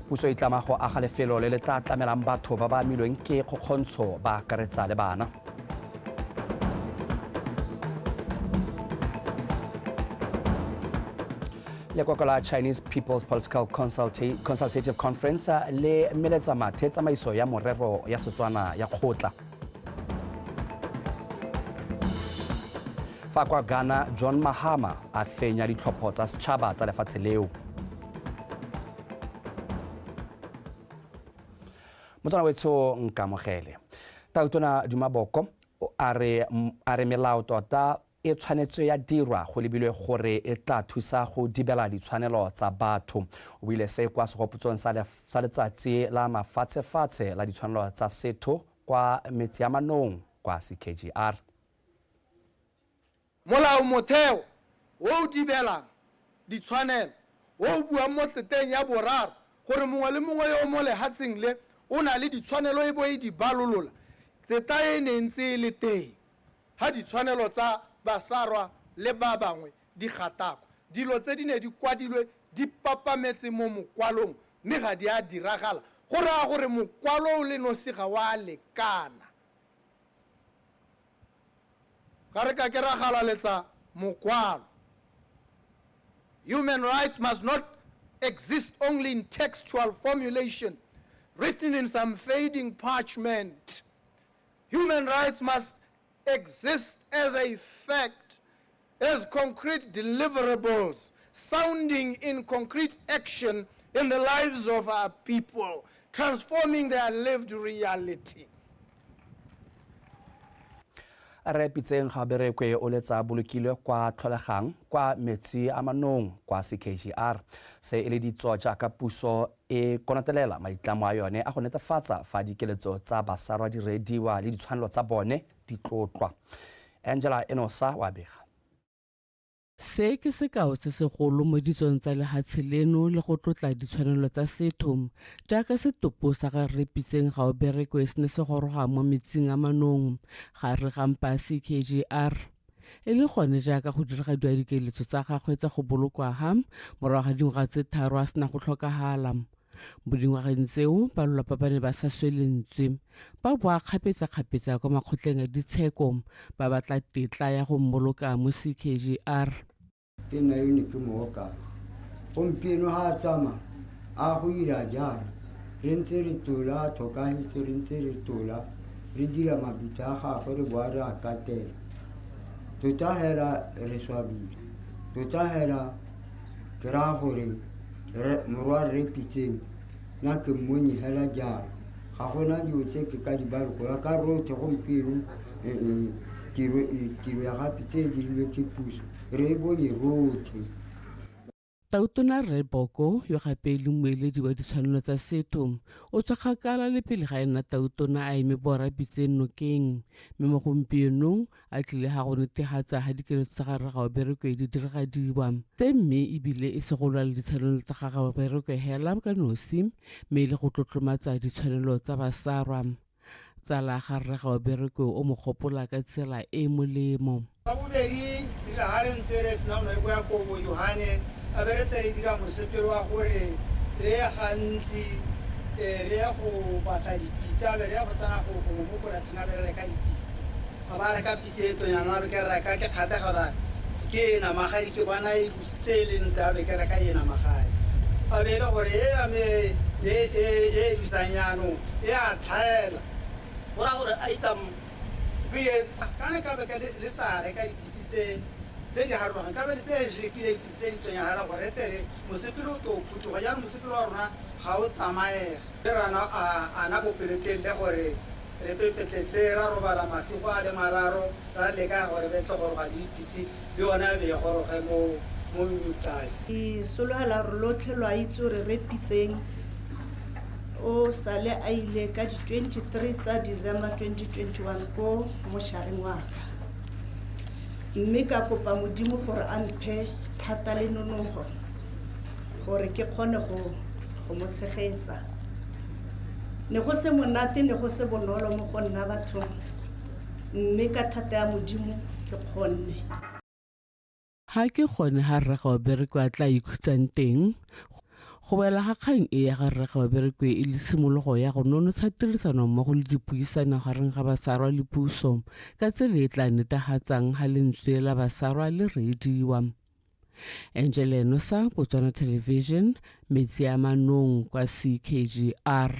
Puso e tlama go aga lefelo le le tla tlamelang batho ba ba amilweng ke kgokgontsho ba akaretsa le bana. Lekoko la Chinese People's Political Consultative Conference le meletsa mathe tsamaiso ya morero ya Setswana ya kgotla. Fa kwa Ghana, John Mahama a fenya ditlhopho tsa setšhaba tsa lefatshe leo. Motswana wetsho nkamogele. Tautona Duma Boko a re melao tota e tshwanetswe ya dirwa go lebilwe gore e tla thusa go dibela ditshwanelo tsa batho. O buile se kwa segopotsong sa letsatsi la mafatshefatshe la ditshwanelo tsa setho kwa Metseamanong kwa CKGR. Molaomotheo o o dibelang ditshwanelo o o buang mo tseteng ya boraro gore mongwe le mongwe yo o mo lehatsheng le o na le ditshwanelo e bo e di balolola, tseta e ne e ntse e le teng ha ditshwanelo tsa Basarwa le ba bangwe di gatakwa. Dilo tse di ne di kwadilwe di papametse mo mokwalong mme ga di a diragala. Go raya gore mokwalo o le nosi ga o a lekana. Ga re ka ke ra galaletsa mokwalo. Human rights must not exist only in textual formulation written in some fading parchment. Human rights must exist as a fact, as concrete deliverables, sounding in concrete action in the lives of our people, transforming their lived reality. Rre Pitseng Gaoberekwe o letsa bolokilwe kwa tlholegang kwa metsi a manong kwa CKGR. Se e le ditso jaaka puso e konotelela maitlamo a yone a go netefatsa fa dikeletso tsa Basarwa di reediwa le ditshwanelo tsa bone di tlotlwa. Angela Enosa wa bega. Se ke sekao se segolo mo ditsong tsa lehatshe leno le go tlotla ditshwanelo tsa setho, jaaka setopo sa ga Rre Pitseng Gaoberekwe se ne se goroga mo metsing a Manong gare ga mpa CKGR. E le gone jaaka go diragadiwa dikeletso tsa gagwe tsa go bolokwa ha morago ga dingwaga tse tharo a sena go tlhokagala. Mo dingwageng tseo, ba lelapa ba ne ba sa swe lentswe, ba boa kgapetsakgapetsa kwa makgotleng a ditsheko ba batla tetla ya go mmoloka mo CKGR. Ke nna yo ne ke mo okang. Gompieno ha a tsamaya a go ira jaana, re ntse re tola a tlhokahetse, re ntse re tola re dira mabitla a gagwe re boa re a katela. Tota hela re swabile, tota hela ke raya gore morwa Rre Pitseng nna ke mmonye hela jalo. Ga gona dilo tse ke ka di balokola ka rotlhe gompieno tiro ya ga Pitse e dirilwe ke puso re e bonye rotlhe. Tautona Rre Boko, yo gape e leng moeledi wa ditshwanelo tsa setho, o tswa kgakala le pele ga e nna tautona a eme boora Pitseng nokeng, mme mo gompienong a tlile ga go netehatsa ga dikeletso tsa ga Rre Gaoberekwe di diragadiwa. Tse mme ebile e se go lwa le ditshwanelo tsa ga Gaoberekwe hela ka nosi, mme e le go tlotlomatsa ditshwanelo tsa Basarwa. Tsala ga Rre Gaoberekwe o mo gopola ka tsela e e molemo. Sa bobedi, e rile ha re ntse re sena go ya ko bo Johane, a be re tle re dira mosepele wa gore re ye gantsi re ye go batla dipitse, a be re ye go tsena go gongwe mo polasing a be re reka dipitse. A ba reka pitse e tonyana, a be ke reka ke kgathegela ke e namagadi, ke bona e rusitse e le ntle, a be ke reka e namagadi. A be e le gore e ya me e e e rusang jaanong e a tlhaela. Go raya gore a itam be kana ka be ka le sa reka dipitse tse tse di harologang, ka be le tse re rekile dipitse tse di tonyana fela gore re tle re mosepele o to phuthoga. Jaanong mosepele wa rona ga o tsamaege. Re rana a na bopelotelele gore Re pepetletse ra robala masigo a le mararo ra leka gore be tle goroga le dipitse le yone a be e goroge mo mo Newcastle. Ke sologela gore lotlhe lo a itse gore Rre Pitseng o sale a ile ka di 23 tsa December 2021 ko moshareng wa ka. Mme ka kopa Modimo gore a mphe thata le nonogo gore ke kgone go go mo tshegetsa. Ne go se monate, ne go se bonolo mo go nna bathong, mme ka thata ya Modimo ke kgonne. Ga ke gone ha Rre Gaoberekwe a tla ikhutsang teng. Go wela ga kgang e ya ga Rre Gaoberekwe e le tshimologo ya go nonotsha tirisano mmogo le dipuisano gareng ga Basarwa le puso ka tsela e tla netefatsang ga lentswe la Basarwa le reediwa. Angel Enosa, Botswana Television, Metsi a Manong kwa CKGR.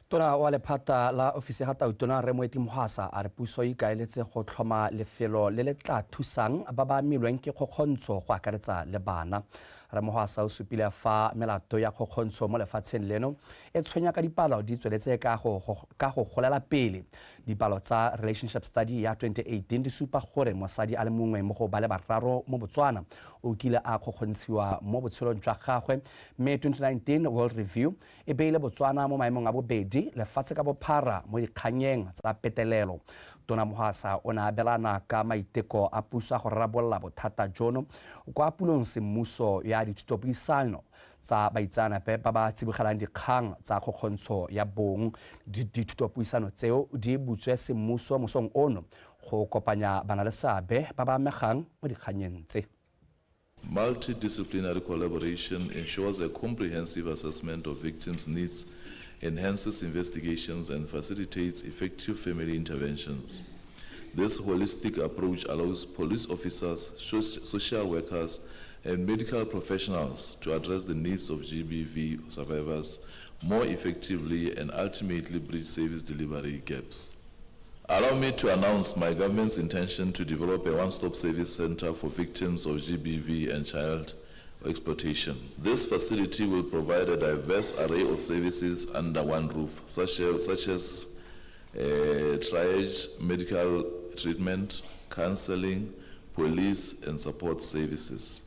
Tona wa lephata la ofisi ya ga Tautona Rre Moeti Mohwasa a re puso e ikaeletse go tlhoma lefelo le le tla thusang ba ba amilweng ke kgokgontsho go akaretsa le bana. Rre Mohwasa o supile fa melato ya kgokgontsho mo lefatsheng leno e tshwenya ka dipalo di tsweletse ka go ka go golela pele. Dipalo tsa Relationship Study ya 2018 di supa gore mosadi a le mongwe mo go ba le bararo mo Botswana o kile a kgokgontshiwa mo botshelong jwa gagwe mme 2019 World Review e beile Botswana mo maemong a bobedi lefatshe ka bophara mo dikganyeng tsa petelelo. Tona Mohwasa o ne a abelana ka maiteko a puso a go rarabolola bothata jono kwa pulong semmuso ya dithutopuisano tsa baitseanape ba ba tsibogelang dikgang tsa kgokgontsho ya bong. Dithutopuisano tseo di butswe semmuso mosong ono go kopanya banaleseabe ba ba amegang mo dikganyeng tse. Multidisciplinary collaboration ensures a comprehensive assessment of victims' needs, enhances investigations, and facilitates effective family interventions. This holistic approach allows police officers, social workers, and medical professionals to address the needs of GBV survivors more effectively and ultimately bridge service delivery gaps. Allow me to announce my government's intention to develop a one-stop service center for victims of GBV and child exploitation. This facility will provide a diverse array of services under one roof, such as, such as triage, medical treatment, counseling, police, and support services.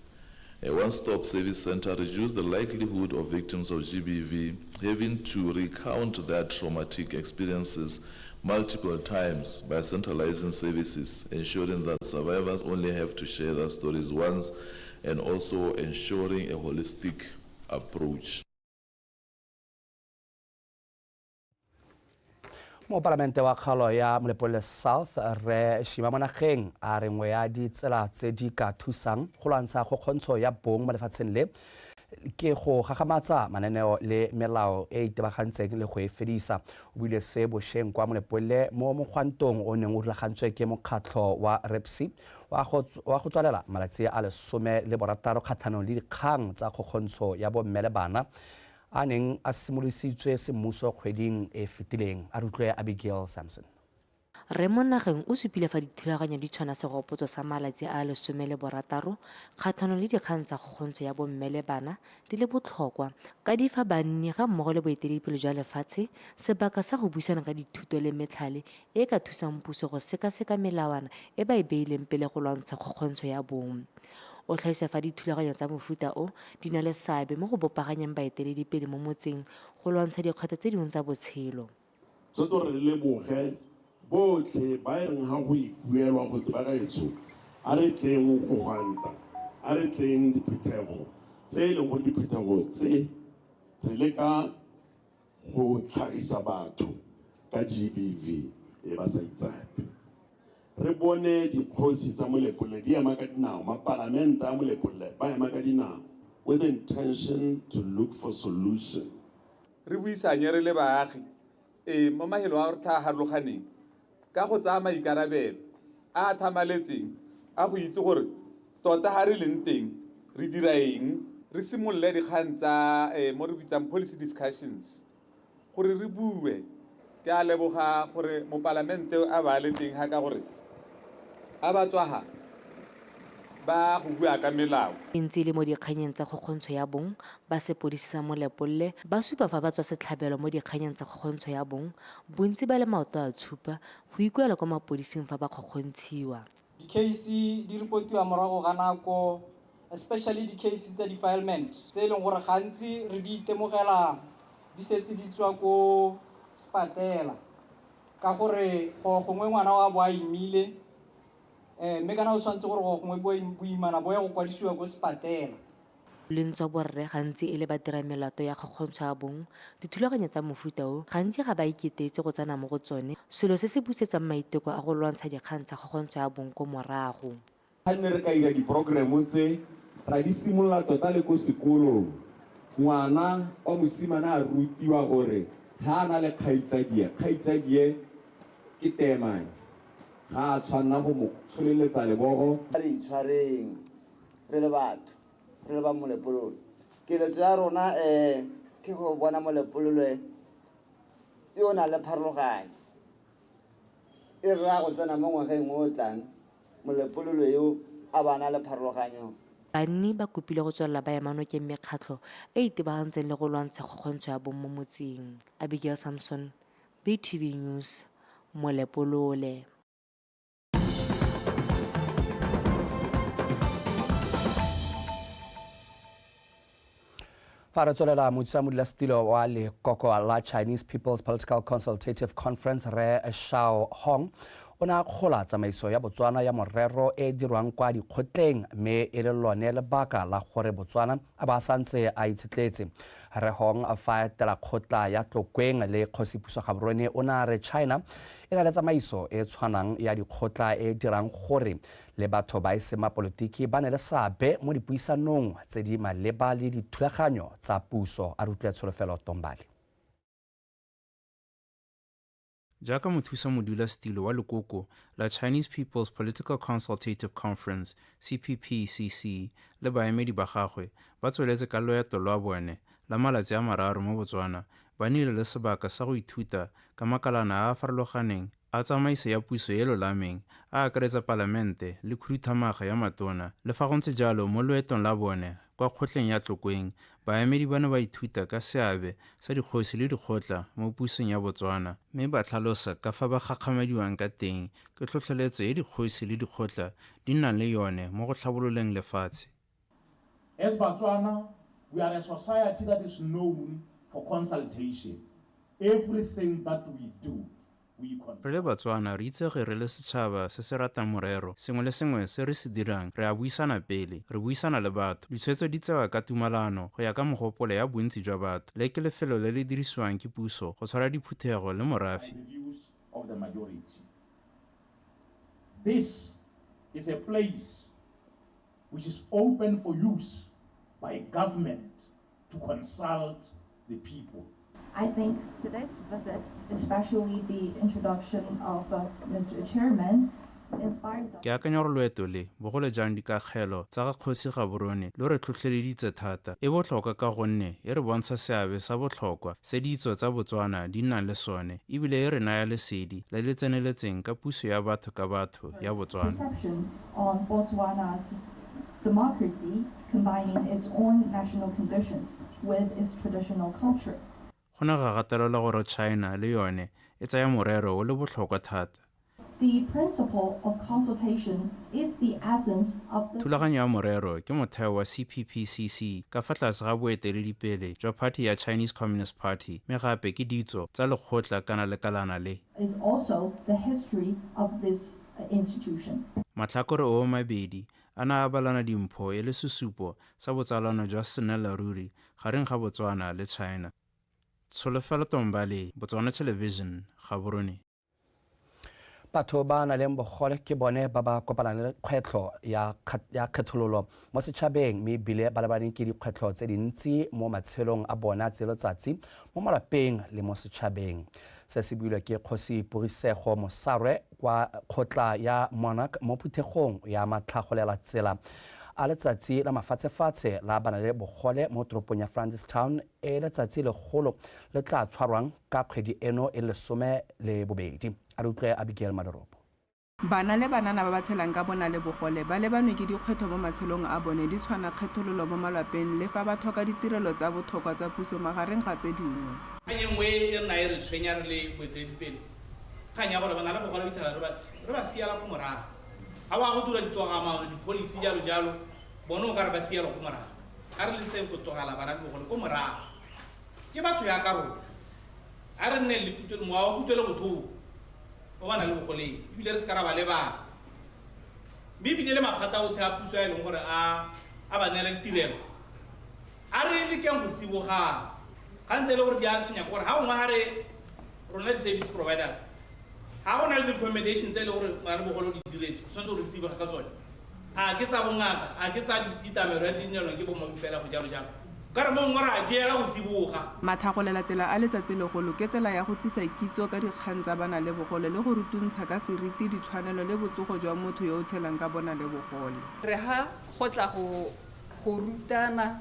A one-stop service center reduces the likelihood of victims of GBV having to recount their traumatic experiences multiple times by centralizing services, ensuring that survivors only have to share their stories once, and also ensuring a holistic approach. Mopalamente wa kgaolo ya Molepolole South Rre Shima Monageng a re nngwe ya ditsela tse di ka thusang go lwantsha kgokgontsho ya bong mo lefatsheng le ke go gagamatsa mananeo le melao e e itebagantseng le go e fedisa. O buile se bosheng kwa Molepolole mo mogwantong o neng o rulagantswe ke mokgatlho wa REPSI wa go tswalela malatsi a 16 kgatlhanong le dikgang tsa kgokgontsho ya bomme le bana a neng a simolodisitswe semmuso kgweding e fetileng. A re utlwe Abigail Samson. Rre Monageng o supile fa dithulaganyo di tshwana segopotso sa malatsi a 16 kgatlhanong le dikgang tsa kgokgontsho ya bomme le bana di le botlhokwa ka di fa banni ga mmogo le boeteledipele jwa lefatshe sebaka sa go buisana ka dithuto le metlhale e e ka thusang puso go sekaseka melawana e ba e beileng pele go lwantsha kgokgontsho ya bong. O tlhalosa fa dithulaganyo tsa mofuta o di na le seabe mo go bopaganyeng baeteledipele mo motseng go lwantsha dikgwetlho tse dingwe tsa botshelo. Tshwanetse gore re leboge botlhe ba e reng ga go ikuelwa go ba gaetsho a re tleng go gwanta, a re tleng diphuthego tse e leng gore diphuthego tse re leka go tlhagisa batho ka GBV e ba sa itsape. Re bone dikgosi tsa Molepolole di ema ka dinao, mapalamente a Molepolole ba ema ka dinao with the intention to look for solution. Re buisanye re le baagi mo mafelong a re tla harologaneng ka go tsaya maikarabelo a a thamaletseng a go itse gore tota ga re leng teng re dira eng, re simolole dikgang tsa mo re bitsang policy discussions gore re bue. Ke a leboga gore mopalamente a ba le teng ga ka gore a ba tswa ga ba go bua ka melao. E ntse e le mo dikganyeng tsa kgokgontsho ya bong, ba sepodisi sa Molepolole ba supa fa ba tswa setlhabelo mo dikganyeng tsa kgokgontsho ya bong, bontsi ba le maoto a tshupa go ikuela kwa mapodising fa ba kgokgontshiwa. Di-case di reportiwa morago ga nako, especially di-case tsa defilement tse e leng gore gantsi re di itemogela di setse di tswa ko sepatela, ka gore go gongwe ngwana wa bo a imile, mme kana o tshwanetse gore go gongwe boimana bo ya go kwadisiwa ko sepatela. Le ntswa borre gantsi e le badiramelato ya kgokgontsho ya bong, dithulaganyo tsa mofuta o gantsi ga ba iketetse go tsena mo go tsone, selo se se busetsang maiteko a go lwantsha dikgang tsa kgokgontsho ya bong ko morago. Ga ne re ka dira di-program tse Ra di simolola tota le ko sekolong. Ngwana wa mosimane a rutiwa gore ha a na le kgaitsadie, kgaitsadie ke teemane, ga a tshwanna go mo tsholeletsa lebogo. A re itshwareng re le batho, re le ba Molepolole. Keletso ya rona ke go bona Molepolole yo o nang le pharologanyo. E re a go tsena mo ngwageng o o tlang, Molepolole yo a ba na le pharologanyo. Banni ba kopilwe go tswelela ba ema nokeng mekgatlho e e itebagantseng le go lwantsha kgokgontsho ya bong mo motseng. Abigail Samson, BTV News, Molepolole. Fa re tswelela, mothusa modulasetilo wa lekoko la Chinese People's Political Consultative Conference Rre Shao Hong o ne a kgola tsamaiso ya Botswana ya morero e e dirwang kwa dikgotleng mme e le lone lebaka la gore Botswana a ba santse a itshetletse. Rre Hong fa a etela kgotla ya Tlokweng le Kgosi Puso Gaborone o ne a re China e na le tsamaiso e e tshwanang ya dikgotla e e dirang gore le batho ba e seng mapolotiki ba ne le seabe mo dipuisanong tse di maleba le dithulaganyo tsa puso. A re utlwe Tsholofelo Tombale. Jaaka mothusa modulasetilo wa lekoko la Chinese People's Political Consultative Conference, CPPCC, le baemedi ba gagwe ba tsweletse ka loeto lwa bone la malatsi a mararo mo Botswana, ba nnile le sebaka sa go ithuta ka makalana a a farologaneng a tsamaiso ya puso e e lolameng, a akaretsa palamente le khuduthamaga ya matona. Le fa go ntse jalo, mo loetong la bone kwa kgotleng ya Tlokweng, baemedi ba ne ba ithuta ka seabe sa dikgosi le dikgotla mo pusong ya Botswana mme ba tlhalosa ka fa ba gakgamadiwang ka teng ke tlhotlheletso e dikgosi le dikgotla di nnang le yone mo go tlhabololeng lefatshe. As Batswana, we are a society that is known for consultation. Everything that we do, we consult. Re le Batswana re itsege re le setšhaba se se ratang morero. Sengwe le sengwe se re se dirang re a buisana pele, re buisana le batho. Ditshwetso di tsewa ka tumalano go ya ka mogopolo ya bontsi jwa batho. Le ke lefelo le le dirisiwang ke puso go tshwara diphuthego le morafe. And the views of the majority. This is a place which is open for use by government to consult the people. I think today's visit, especially the introduction of Mr. Chairman, inspires us. Ke akanya gore loeto le, bogolo jang dikakgelo tsa ga Kgosi Gaborone, lo re tlhotlheleditse thata. E botlhokwa ka gonne e re bontsha seabe sa botlhokwa se ditso tsa Botswana di nnang le sone ebile e re naya lesedi le le tseneletseng ka puso ya batho ka batho ya Botswana. Perception on Botswana's democracy, combining its own national conditions with its traditional culture. Go ne ga gatelelwa gore China le yone e tsaya morero o le botlhokwa thata. The principle of consultation is the essence of the Thulaganyo ya morero ke motheo wa CPPCC ka fa tlase ga boeteledipele jwa phathi ya Chinese Communist Party mme gape ke ditso tsa lekgotla kana lekalana le. Is also the history of this institution. Matlhakore oomabedi a ne a abalana dimpho e le sesupo sa botsalano jwa sennelaruri gareng ga Botswana le China. Tsholofelo Tombale, Botswana Television, Gaborone. Batho ba na leng bogole ke bone ba ba kopanang le kgwetlho ya kgethololo mo setšhabeng mme ebile ba lebaneng ke dikgwetlho tse dintsi mo matshelong a bona tse letsatsi mo malapeng le mo setšhabeng. Se se builwe ke Kgosi Pogisego Mosarwe kwa kgotla ya Monarch mo phuthegong ya matlhagolela tsela a letsatsi la mafatshefatshe la bana le bogole mo toropong ya Francistown e letsatsi legolo le tla tshwarwang ka kgwedi eno e 12. A re utlwe Abigail Madoropo. Bana le banana ba ba tshelang ka bona le bogole ba lebanwe ke dikgwetlho mo matshelong a bone di tshwana kgethololo mo malwapeng le fa ba tlhoka ditirelo tsa botlhokwa tsa puso magareng ga tse dingwe. Kgang e nngwe e re na e re tshwenya re le boeteledipele, kgang ya gore bana le bogole fitlhela re ba siela ko morago. Ga wa go dira ditogamaano, di-policy jalo jalo, bone o ka re ba sielwa ko morago. A re leseng go tlogela bana le bogole ko morago. Ke batho ya ka rona. A re nne le kutlwelo, mowa wa kutlwelo botlhoko o ba na le bogoleng, ebile re se ka ra ba lebala. Mme ebile le maphata otlhe a puso a e leng gore a ba neela ditirelo, a re lekeng go tsibogana. Ga ntse e le gore di a tshwenya ke gore ga gongwe ga re rona di-service providers, ga go na le di-recommendation tse e leng gore ba le bogole di diretse, tshwanetse gore re tsiboge ka tsone. A ke tsa bongaka, a ke tsa ditlamelo ya dinelwang ke bomabipela go jalo jalo. Ka re mo nngwe re a diega go tsiboga. Mathagolela tsela a letsatsi legolo ke tsela ya go tsisa kitso ka dikgang tsa banalebogole le go rutuntsha ka seriti ditshwanelo le botsogo jwa motho yo o tshelang ka bonalebogole. Re ha go tla go go rutana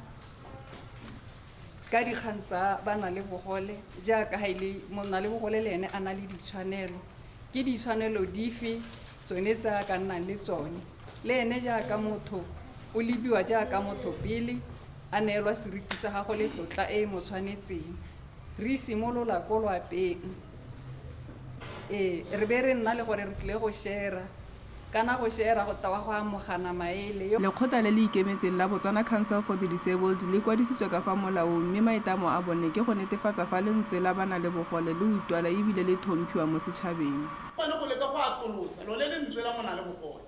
ka dikgang tsa banalebogole jaaka ha ile monalebogole le ene a na le ditshwanelo, ke ditshwanelo dife tsone tse a ka nnang le tsone, le ene jaaka motho o lebiwa jaaka motho pele a neelwa seriti sa gago le tlotla e e mo tshwanetseng. Re simolola ko lwapeng, ee, re be re nna le gore re tlile go share-a, kana go share-a go tewa go amogana maele. Lekgotla le le ikemetseng la Botswana Council for the Disabled le kwadisitswe ka fa molaong mme maitamo a bone ke go netefatsa fa lentswe la banalebogole le utwala ebile le thomphiwa mo setšhabeng. Gone go leka go atolosa lone lentswe la monalebogole.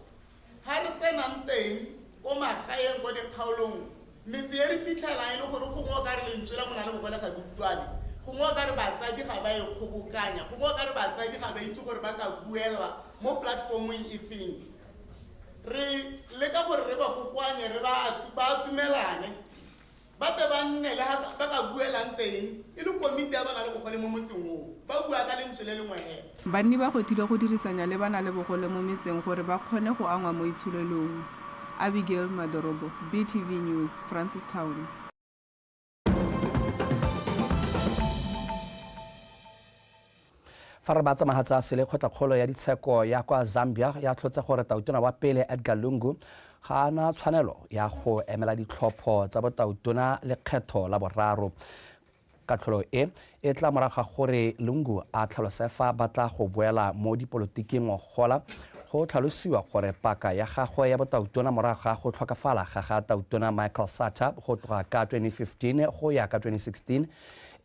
Ga re tsenang teng ko magaeng, ko dikgaolong, metse e re fitlhelang e le gore gongwe o ka re lentswe la monalebogole ga le utlwane, gongwe o ka re batsadi ga ba e kgobokanya, gongwe o ka re batsadi ga ba itse gore ba ka buelela mo platformong e feng. Re leka gore re ba kokoanye, re ba atumelane, ba tle ba nne le ha ba ka buelang teng e le komiti ya banalebogole mo motseng oo, ba bua ka lentswe le lengwe hela. Banni ba gwetlhile go dirisanya le banalebogole mo metseng gore ba kgone go angwa mo itsholelong. Abigail Madorobo, BTV News, Francistown. Fa re ba tsamagatsa sele, kgotlakgolo ya ditsheko ya kwa Zambia ya tlhotse gore tautona wa pele Edgar Lungu ga ana tshwanelo ya go emela ditlhopho tsa botautona lekgetho la boraro. Katlholo e e tla morago ga gore Lungu a tlhalose fa ba tla go boela mo dipolotiking ngogola, go tlhalosiwa gore paka ya gagwe ya botautona morago ga go tlhokafala ga ga tautona Michael Sata go tloga ka 2015 go ya ka 2016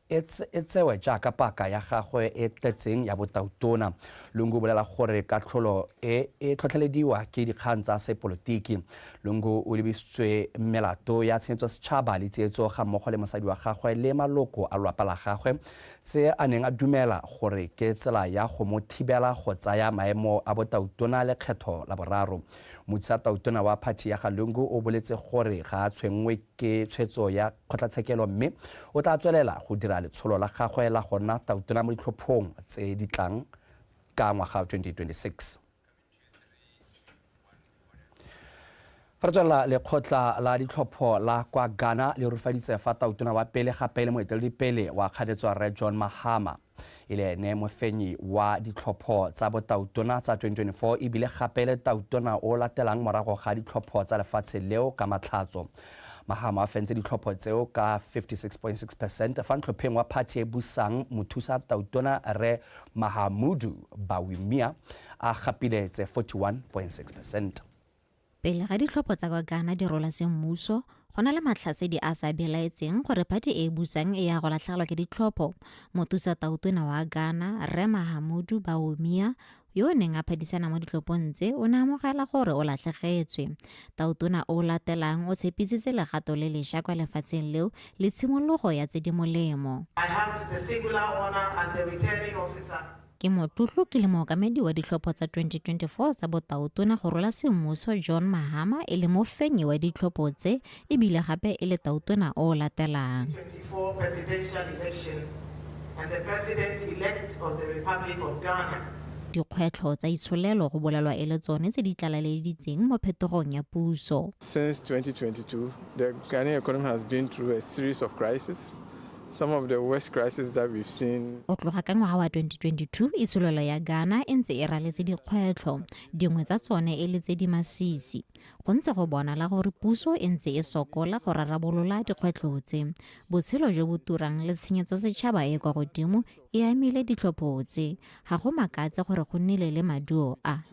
e tsewe jaaka paka ya gagwe e tletseng ya botautona. Lungu o bolela gore katlholo e e tlhotlhelediwa ke dikgang tsa sepolotiki. Lungu o lebisitswe melato ya tshenyetso setšhaba le tsietso ga mmogo le mosadi wa gagwe le maloko a lwapa la gagwe, tse a neng a dumela gore ke tsela ya go mo thibela go tsaya maemo a botautona lekgetho la boraro. Mothusa tautona wa phathi ya ga Lungu o boletse gore ga a tshwenngwe ke tshwetso ya kgotlatshekelo mme o tla tswelela go dira letsholo la gagwe la go nna tautona mo ditlhophong tse di tlang ka ngwaga 2026. Fa re tswelela, lekgotla la ditlhopho la kwa Ghana le rurifaditse fa tautona wa pele gape le moeteledipele wa kganetso Rre John Mahama e le ene mofenyi wa ditlhopho tsa botautona tsa 2024 ebile gape le tautona o latelang morago ga ditlhopho tsa lefatshe leo ka matlhatso. Mahama a fentse ditlhopho tseo ka 56.6% fa ntlhopheng wa phathi e busang mothusa tautona Rre Mahamudu Bawumia a gapile tse 41.6%. Pele ga ditlhopho tsa kwa Ghana di rola semmuso, go na le matlhasedi a sa belaetseng gore phathi e e busang e ya go latlhegelwa ke ditlhopho. Mothusa tautona wa Ghana, Rre Mahamudu Bawumia, yo o neng a phadisana mo ditlhophong tse, o ne a amogela gore o latlhegetswe. Tautona o latelang o tshepisitse legato le lešwa kwa lefatsheng leo le tshimologo ya tse di molemo. I have the singular honor as the returning officer. Ke motlotlo ke le mookamedi wa ditlhopho tsa 2024 tsa botautona go rola semmuso John Mahama e le mofenyi wa ditlhopho tse ebile gape e le tautona o latelang. 2024 presidential election and the president-elect of the Republic of Ghana. Dikgwetlho tsa itsholelo go bolelwa e le tsone tse di tlaleleditseng mo phetogong ya puso. Since 2022, the Ghanaian economy has been through a series of crises. Some of the worst crises that we've seen. Go tloga ka ngwaga wa 2022, itsholelo ya Ghana e ntse e raletse dikgwetlho, dingwe tsa tsone e le tse di masisi. Go ntse go bonala gore puso e ntse e sokola go rarabolola dikgwetlho tse. Botshelo jo bo turang le tshenyetso setšhaba e kwa godimo e amile ditlhopho tse. Ga go makatse gore go nnile le maduo a.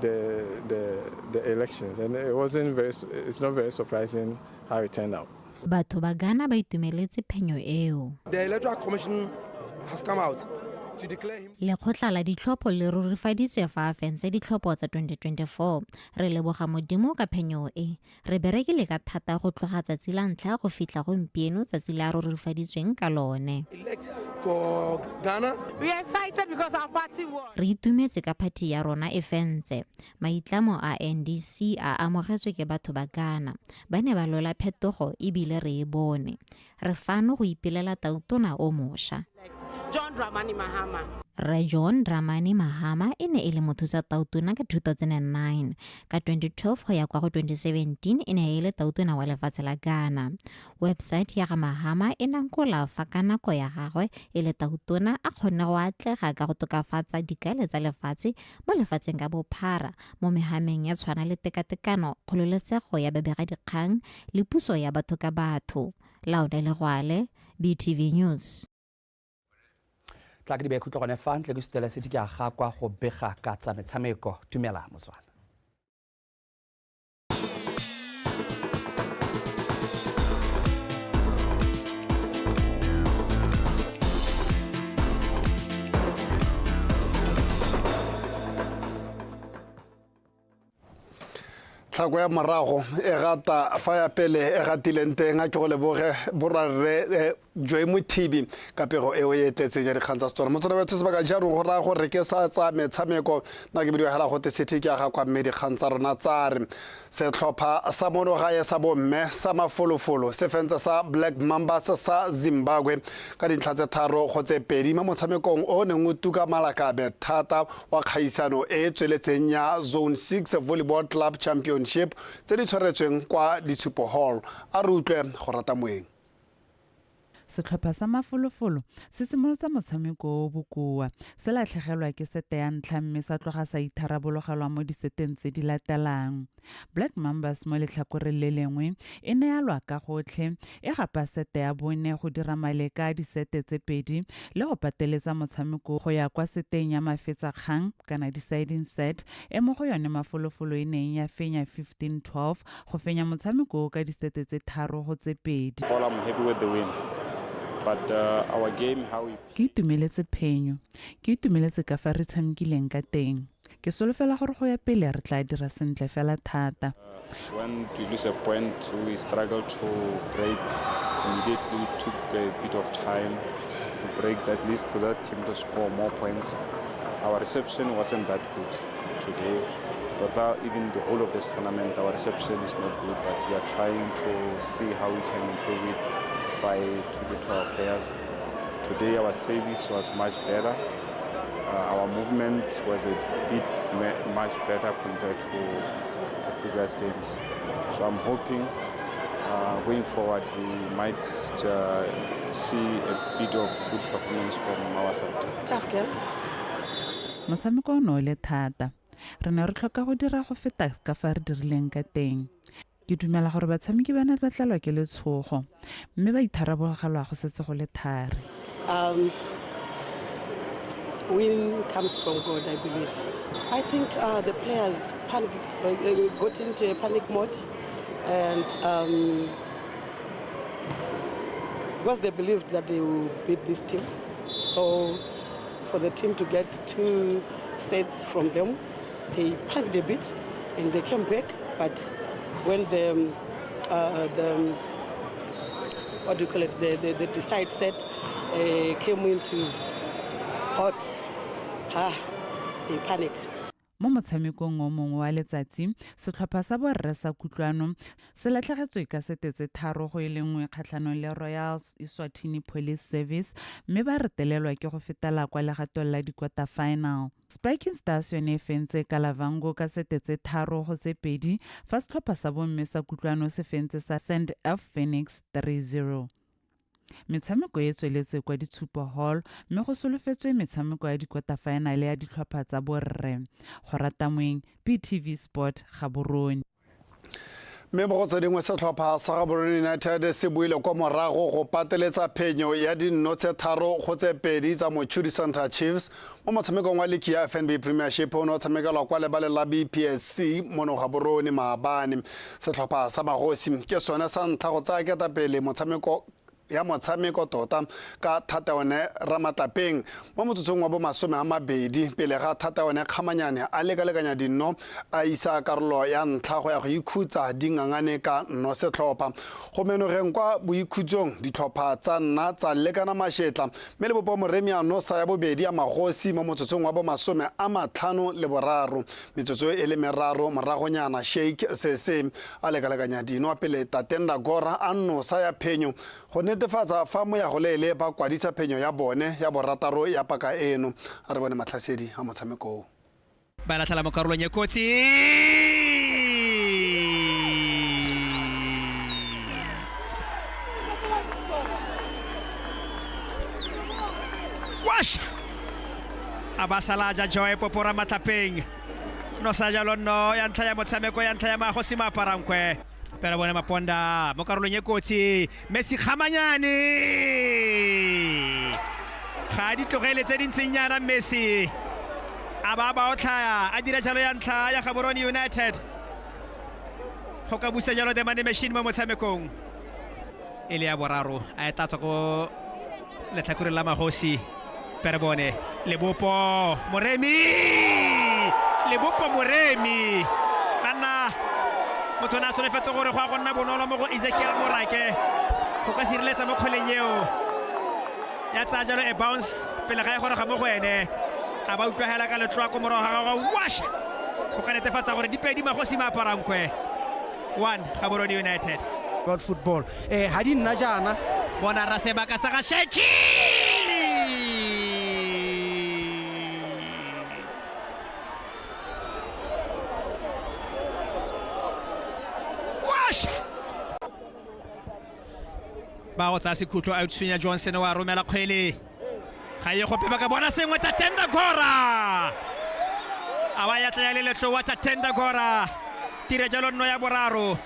The elections, and it wasn't very, it's not very surprising how it turned out. Batho ba Ghana ba itumeletse phenyo eo. The Electoral Commission has come out To declare him. Lekgotla la ditlhopho le rurifaditse fa a fentse ditlhopho tsa 2024. Re leboga Modimo ka phenyo e. Re berekile ka thata go tloga tsatsi la ntlha go fitlha gompieno tsatsi le a rurifaditsweng ka lone. Elect for Ghana. We are excited because our party won. Re itumetse ka phathi ya rona e fentse. Maitlamo a NDC a amogetswe ke batho ba Ghana. Ba ne ba lwela phetogo ebile re e bone. Re fano go ipelela tautona o mosha. John Dramani Mahama. Rre John Dramani Mahama e ne e le mothusa tautona ka 2009. Ka 2012 go ya kwa go 2017 e ne e le tautona wa lefatshe la Ghana. Website ya ga Mahama e nankola fa ka nako ya gagwe e le tautona a kgonne go atlega ka go tokafatsa dikale tsa lefatshe mo lefatsheng ka bophara mo mehameng ya tshwana le tekatekano, kgololesego ya babegadikgang le puso ya batho ka batho. Laone Legwale, BTV News. Tla ke di beye khutlo gone fa ntle ke sutele se di ke a ga kwa go bega ka tsa metshameko. Dumela Motswana. Tlhako ya morago e gata fa ya pele e gatileng teng. A ke go leboge borwarre Joy Mothibi ka pego eo e tletseng ya dikgang tsa Setswana. Motswana wetsho sebaka jaanong go raya gore ke sa tsa metshameko. Nna ke bidiwa hela gote City ke aga kwa, mme dikgang tsa rona tsa re setlhopha sa mono gae sa bomme sa Mafolofolo se fentse sa Black Mambas sa Zimbabwe ka dintlha tse 3-2 mo motshamekong o neng o tuka malakabe thata wa kgaisano e e tsweletseng ya Zone 6 Volleyball Club Championship tse di tshwaretsweng kwa Ditshupo Hall. A re utlwe go rata moeng. Setlhopha sa Mafolofolo se simolotse motshameko o bokoa, se latlhegelwa ke sete ya ntlha mme sa tloga sa itharabologelwa mo diseteng tse di latelang. Black Mambas mo letlhakoreng le lengwe e ne ya lwa ka gotlhe, e gapa sete ya bone go dira maleka a disete tse pedi le go pateletsa motshameko go ya kwa seteng ya mafetsakgang kana deciding set e mo go yone Mafolofolo e neng ya fenya 15-12 go fenya motshameko o ka disete tse 3-2. All I'm happy with the win. But our game, how we Ke itumeletse phenyo. Ke itumeletse ka fa re tshamekileng ka teng. Ke solofela gore go ya pele re tla dira sentle fela thata. When we lose a point, we struggle to break. Immediately we took a bit of time to break that list to that team to score more points. Our reception wasn't that good today. But that, even the whole of this tournament, our reception is not good, but we are trying to see how we can improve it by talking to our players. Today our service was much better. Our movement was a bit much better compared to the previous games. So I'm hoping going forward we might see a bit of good performance from our side. Tough game. Motshameko o ne o le thata. Re ne re tlhoka go dira go feta ka fa re dirileng ka teng. Ke dumela gore batshameki ba ne ba tlelwa ke letshogo mme ba itharabologelwa go setse go le thari. Win comes from God, I believe. I think the players panicked, got into a panic mode, and because they believed that they will beat this team. So for the team to get 2 sets from them, they panicked a bit and they came back. But when the what do you call it, the decide set came into hot, they panic. Mo motshamekong o mongwe wa letsatsi, setlhopha sa borre sa Kutlwano se latlhegetswe ka sete tse 3-1 kgatlhanong le Royal Eswatini Police Service mme ba retelelwa ke go fetela kwa legatong la di-quarter final. Spiking Stars yone e fentse Kalavango ka sete tse 3-2 fa setlhopha sa bomme sa Kutlwano se fentse sa Sand F Phoenix 3-0. Metshameko e tsweletse kwa Ditshupo Hall mme go solofetswe metshameko ya di-quarter final ya ditlhopha tsa borre. Go rata moeng, BTV Sport, Gaborone. Mme mo go tse dingwe, setlhopha sa Gaborone United se buile kwa morago go pateletsa phenyo ya dinno tse 3-2 tsa Mochudi Center Chiefs mo motshamekong wa liki ya FNB Premiership o ne o tshamekelwa kwa lebaleng la BPSC mono Gaborone maabane. Setlhopha sa Magosi ke sone sa ntlha go tsaya ketapele motshameko ya motshameko tota ka Thataone Ramatlapeng mo motsotsong wa bomasome a mabedi pele ga Thataone Kgamanyane a lekalekanya dinno a isa karolo ya ntlha go ya go ikhutsa di ngangane ka nno setlhopha. Go menogeng kwa boikhutsong ditlhopha tsa nna tsa lekana mashetla mme Lebopo Moremi a nosa ya bobedi ya magosi mo motsotsong wa bomasome a matlhano le boraro. Metsotso e le meraro moragonyana Sheik Sese a lekalekanya dino pele Tatenda Gora a nosa ya phenyo go netefatsa fa Moyagoleele ba kwadisa phenyo ya bone ya borataro ya paka eno. A re bone matlhasedi a motshameko o. Ba latlhela mo karolong e kotsi. Wash! A ba sala ja Joy Popora Matlapeng. No sa jalo nno ya ntlha ya motshameko ya ntlha ya Magosi Maaparankwe. Pela bone Maponda mo karolong e kotsi. Messi Kgamanyane ga a di tlogele tse di ntseng yana Messi a ba ba otlhaya a dira jalo ya ntlha ya Gaborone United go ka busa jalo the money machine mo motshamekong e le ya boraro a e tlatswa ko letlhakoreng la Magosi Perebone Lebopo Moremi Lebopo Moremi banna motho o ne a solofetse gore go a go nna bonolo mo go Ezekiel Morake go ka sireletsa mo kgweleng eo ya tsaya jalo e bounce pele ga e goroga mo go ene a ba utlwagela ka letloa ko morago ga gagwe wash go ka netefatsa gore dipedi Magosi Maaparankwe 1 Gaborone United. World Football. Eh, ha di nna jaana. Bona ra sebaka sa ga Sheki! Wash! Ba go tsaya sekhutlo a tshwenya Johnson wa romela kgwele. Ga ye gope ba ka bona sengwe Tatenda Gora. A ba ya tla ya le letlowa Tatenda Gora. Tire jalo nno ya boraro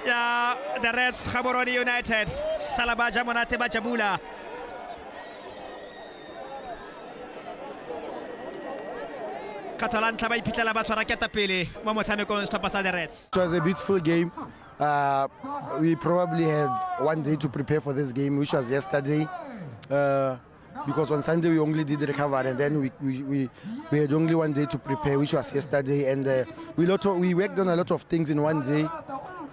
ya the Reds Gaborone United. Sala ba ja monate ba jabula. Kgatho la ntlha ba iphitlhela ba tshwara ketapele mo motshamekong setlhopha sa the Reds. It was a beautiful game. We probably had one day to prepare for this game, which was yesterday. Because on Sunday we only did recovery, and then we had only one day to prepare, which was yesterday. And we worked on a lot of things in one day.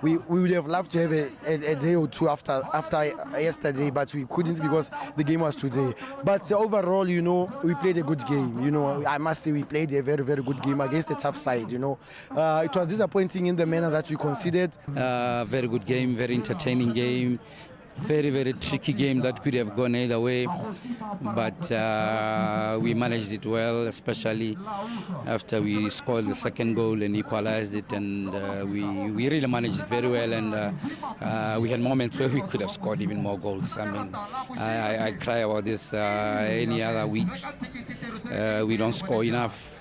We would have loved to have a day or two after yesterday, but we couldn't because the game was today. But overall, we played a good game. I must say we played a very, very good game against a tough side. It was disappointing in the manner that we conceded. Very good game, very entertaining game. Very, very tricky game that could have gone either way, but we managed it well, especially after we scored the second goal and equalized it, and we really managed it very well, and we had moments where we could have scored even more goals. I cry about this any other week. We don't score enough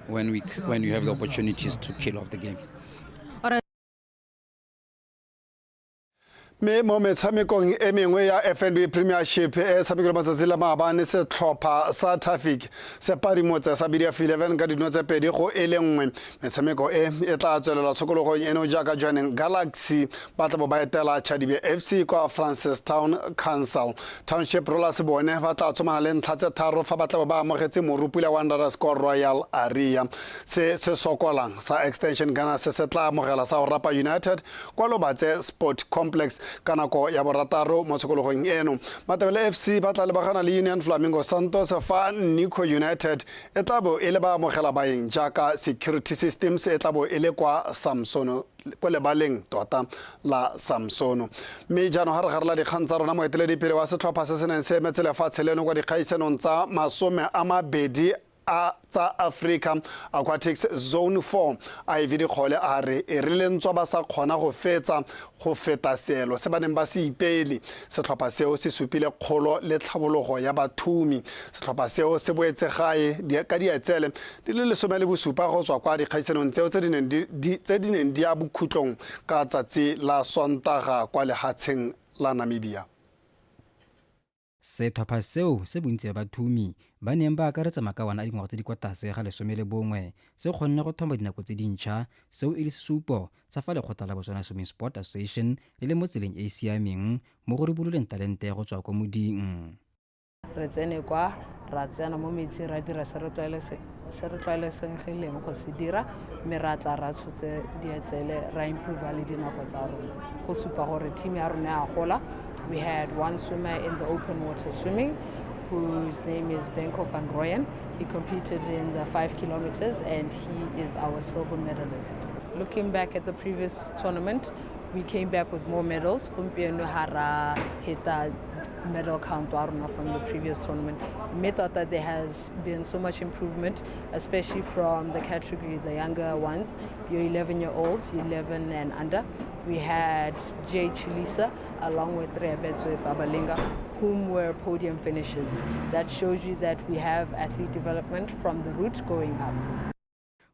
when we have the opportunities to kill off the game. Mme mo metshamekong e mengwe ya FNB Premiership e tshamekile matsatsi la maabane setlhopha sa Traffic se padimotse sa BDF 11 ka dino tse pedi go e le nngwe. Metshameko e e tla tswelela tshokologong eno jaaka Jwaneng Galaxy ba tla bo ba etela Chadibe FC kwa Francistown Council. Township Rollers bone ba tla tsomana le ntlha tse tharo fa ba tla bo ba amogetse Morupula Wanderers kwa Royal Area. Se se sokolang sa Extension Ghana se se tla amogela sa Orapa United kwa Lobatse Sport Complex ka nako ya borataro mo tshokologong eno. Matabele FC ba tla lebagana le Union Flamingo Santos fa Nico United e tla bo e le ba amogela baeng jaaka Security Systems e tla bo e le kwa Samsono kwa lebaleng tota la Samsono. Mme jaanong ga re garela dikgang tsa rona, moeteledipele wa setlhopha se se neng se emetse lefatshe leno kwa dikgaisanong tsa 20 a tsa Africa Aquatics Zone 4 Ivy Dikgole a re e re lentswa ba sa kgona go fetsa go feta seelo se ba neng ba se ipeele. Setlhopha seo se supile kgolo le tlhabologo ya bathumi. Setlhopha seo se boetse gae ka dietsele di le 17 go tswa kwa dikgaisanong tseo tse di neng di ya bokhutlong ka tsatsi la Sontaga kwa lehatsheng la Namibia. Setlhopha seo se bontsi ba bathumi ba neng ba akaretsa makawana a dingwaga tse di kwa tlase ga 11 se kgonne go thoma dinako tse dintšha, seo e le sesupo sa fa lekgotla la Botswana Swimming Sport Association le le mo tseleng e e siameng mo go ribololeng talente go tswa kwa moding. Re tsene kwa, ra tsena mo metsing, ra dira se re tlwaelesegileng go se dira, mme ra tla ra tshotse dietsele, ra improve le dinako tsa rona go supa gore team ya rona ya gola. We had one swimmer in the open water swimming whose name is Benko van Rooyen. He competed in the 5 kilometers and he is our silver medalist. Looking back at the previous tournament, we came back with more medals. Gompieno ha ra heta medal count wa rona from the previous tournament. Mme tota there has been so much improvement, especially from the category, the younger ones, your 11-year-olds, 11 and under. We had Jay Chilisa along with Reabetswe Babalinga, whom were podium finishes. That shows you that we have athlete development from the root going up.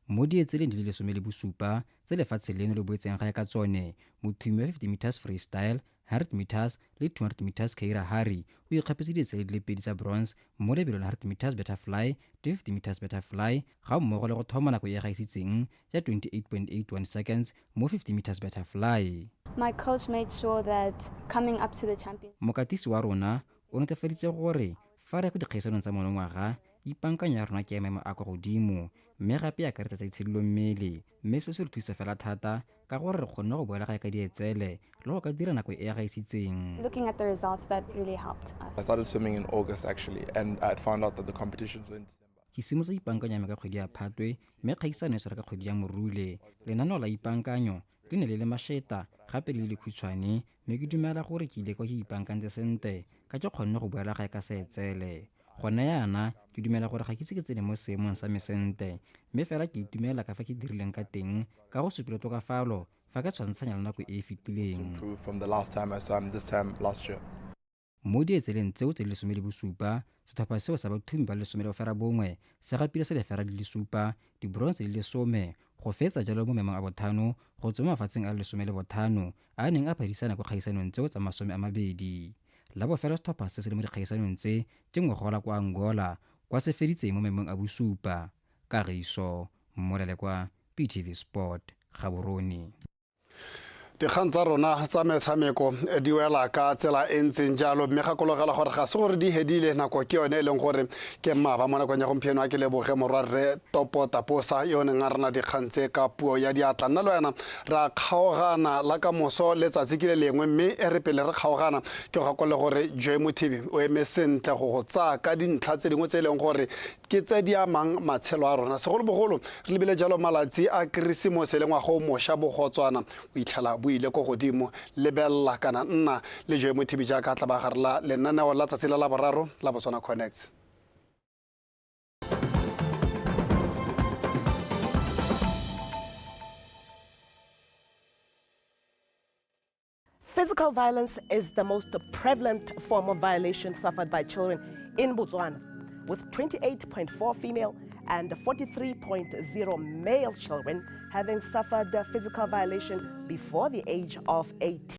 Mo dietseleng di le 17 tse lefatshe leno le boetseng gae ka tsone, mothumi wa 50 meters freestyle, 100 meters le 200 meters Keira Harry o ikgapetse dietsele di le pedi tsa bronze mo lebelong la 100 meters butterfly le 50 meters butterfly, ga mmogo le go thoma nako e gaisitseng ya 28.81 seconds mo 50 meters butterfly. My coach made sure that coming up to the champions. Mokatisi wa rona o netefaditse gore fa re ya ko dikgaisanong tsa monongwaga, ipaankanyo ya rona ke ya maemo a kwa godimo, mme gape e akaretsa tsa itshidilo mmele, mme seo se re thusa fela thata ka gore re kgonne go boela gae ka dietsele le go ka dira nako e e gaisitseng. Looking at the results, that really helped us. I started swimming in August actually, and I had found out that the competitions were in December. Ke simolotse ipaankanyo ya me ka kgwedi ya Phatwe, mme kgaisano e tshwara ka kgwedi ya Morule. Lenaneo la ipaankanyo le ne le le mašeta gape le le lekhutshwane, mme ke dumela gore ke ile kwa ke ipaakantse sentle ka ke kgonne go boela gae ka seetsele. Gone yana ke dumela gore ga ke ise ke tsene mo seemong sa me sentle, mme fela ke itumela ka fa ke dirileng ka teng ka go supile tokafalo fa ke tshwantshanya le nako e e fetileng. Improved from the last time I swam this time last year. Mo dietseleng tseo tse di 17, setlhopha seo sa bathumi ba le 19 se gapile selefera di le 7, dibronze di le 10, go fetsa jalo mo maemong a bothano go tswa mo mafatsheng a le 15 a a neng a phadisana kwa kgaisanong tseo tsa 20. La bofelo setlhopha se se le mo dikgaisanong tse ke ngogola kwa Angola, kwa se feditseng mo maemong a bosupa. Kagiso Mmolele kwa PTV Sport, Gaborone. Dikgang tsa rona tsa metshameko di wela ka tsela e ntseng jalo, mme gakologela gore ga se gore di hedile, nako ke yone e leng gore ke mmaba mo nakong ya gompieno. A ke leboge morwarre Topo Taposa yo o neng a rena dikgang tse ka puo ya diatla. Nna le wena ra kgaogana la ka moso letsatsi ke le lengwe, mme e re pele re kgaogana ke go gakolole gore Joy Mothibi o eme sentle go go tsaya ka dintlha tse dingwe tse e leng gore ke tse di amang matshelo a rona, segolobogolo re lebile jalo malatsi a Keresemose le ngwaga o mošwa bogotswana o itlhela bo ile ko godimo. Lebelela kana nna le Joy Mothibi jaaka tla ba gare la lenaneo la tsatsi la Laboraro la Botswana Connects. Physical violence is the most prevalent form of violation suffered by children in Botswana, with 28.4 female and 43.0 male children having suffered physical violation before the age of 18.